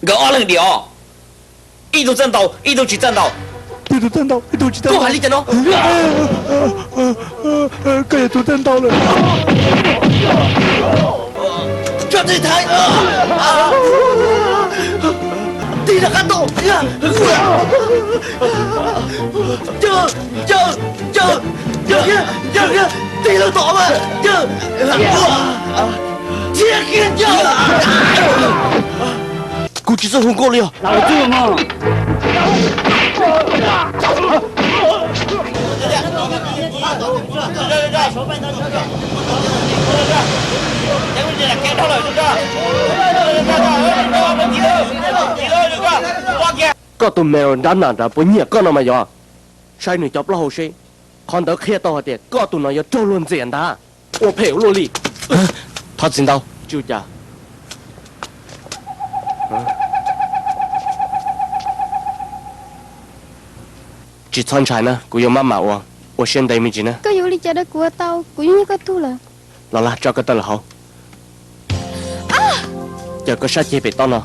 Nkawd ob leeg dim os. Ib tug txawj ntaus, ib tug tsis txawj ntaus. Ib tug txawj ntaus, ib tug tsis txawj ntaus. Koj hais li cas no? Koj yog tus txawj ntaus lawm. Tso tseg thaiv. Tig rov qab tau. Tig lawm tom mas. Cia kiag. Kuv tsis txawj hu nkauj li os. Koj tus mèo nrab nram nrad puas nyiam koj no mas yog? Saib nws cov plaub hau seb, qhov ntawd qhia tau hais tias koj tus no yuav raug luag ntxias ntag. Ua phem ua luaj li. Thov txim ntau. Tsis ua cas. Tsis txhob ntshai na, kuv yuav maj mam ua, ua siab ntev me ntsis na. Koj yuav ua li cas rau kuv ua tau, kuv yeej yog koj tug lawm. Los laj, tso koj tawm lawm hauv. Caw koj sab ceg pem toj no.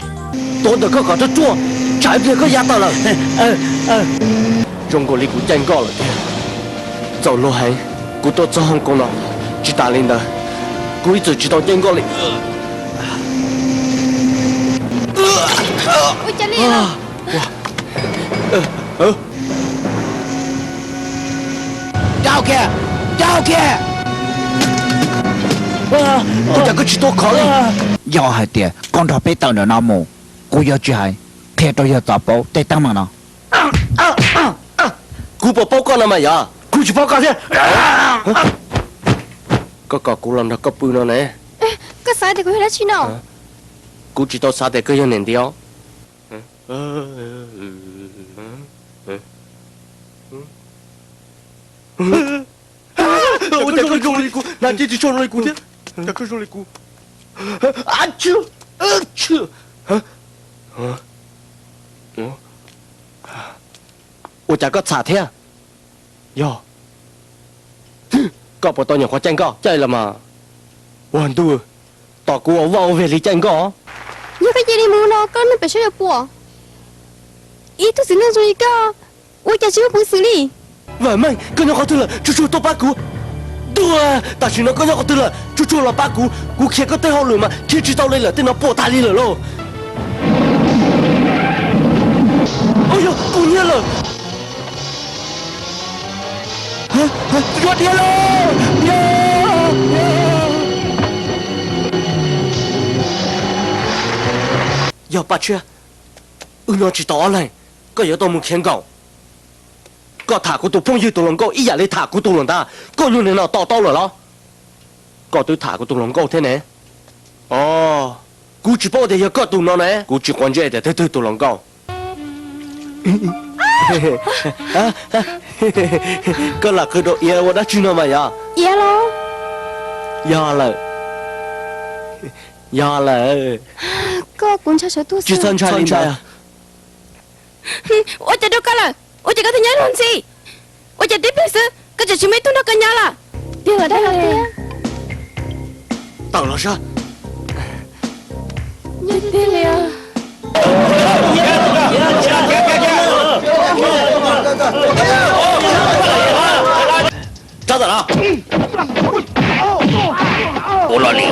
Tuav ntawm koj kom ruaj ruaj, tsam ib pliag koj ya tawm lawm. Zoo nkaus li kuv caij nkoj lawm thiab. Txaus luag heev, kuv tuaj txog hoob koob no. Tsis tas li ntawd, kuv ib txwm tsis tau caij nkoj li. Ua cas li? Rau kiag, rau kiag. Ua cas koj tsis tuav khov li? Yog hais tias koj nrog peb tawm ntawm no mus, kuv yuav tsis hais, qhia rau yawg Txos paub tej teeb meem no. Kuv puas paub koj no mas yog? Kuv tsis paub koj thiab. Koj kom kuv los nrog koj pw no ne. Koj xav tias kuv yog dab tsi no? Kuv tsis tau xav tias koj yog niam ntiav. Ua cas koj zoo li kuv, hnav cev tsis tshua zoo li kuv thiab. Cas koj zoo li kuv. Ua cas koj txham thiab? Yog koj puas tau nyuam qhuav caij nkoj caij los mas? Ua ntuj, tom kuv ua vaj ua veg li caij nkoj. Yog koj cia li mus no, koj neeg pem saib yuav puas? Ib tug txiv neej zoo li koj, ua cas tsis muaj peev xwm li? Vam Meej, koj nyob qhov twg lawm? Tsuag tsuag tuaj pab kuv. Tuag, tam sim no koj nyob qhov twg lawm? Tsuag tsuag los pab kuv, kuv khiav koj tej hauj lwm mas khiav tsis tau li lawm, tej no puas tas li lawm lauj. Ua yog kuv nyiag lawm. Yuav dhia lawm. Yog Paj Tshiab, wb nyob tsis tau ob leeg, koj yuav tau mus khiav nkaum. Koj tham kuv tus phooj ywg tus hluas nkauj ib yam li tham kuv tus hluas nraug, koj nyuag niag no to taub lawm los? Koj twb tham kuv tus hluas nkauj thiab ne. Os, kuv tsis paub tias yog koj tus no ne, kuv tsis quav ntsej tias twg twg tus hluas nkauj. Koj lam qw rau iav ua dab tsi no mas yog? Iav los? Yog lawm. Yog lawm. Koj, kuv ntshai sawv tuag. Tsis txhob ntshai li ntawd. Ua cas rau koj lawm? Ua cas koj thiaj nyob luag ntxhi? Ua cas tib pliag xwb koj tseem tsis muaj ib tug nrog koj nyob lawm? Tiag los dag los tiag? Tawm los saib. Yog tiag li os. Rov tawm los. Ua los li.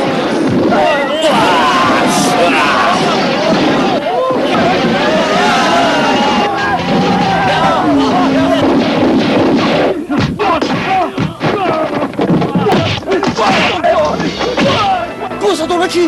Koj xav tau dab tsi?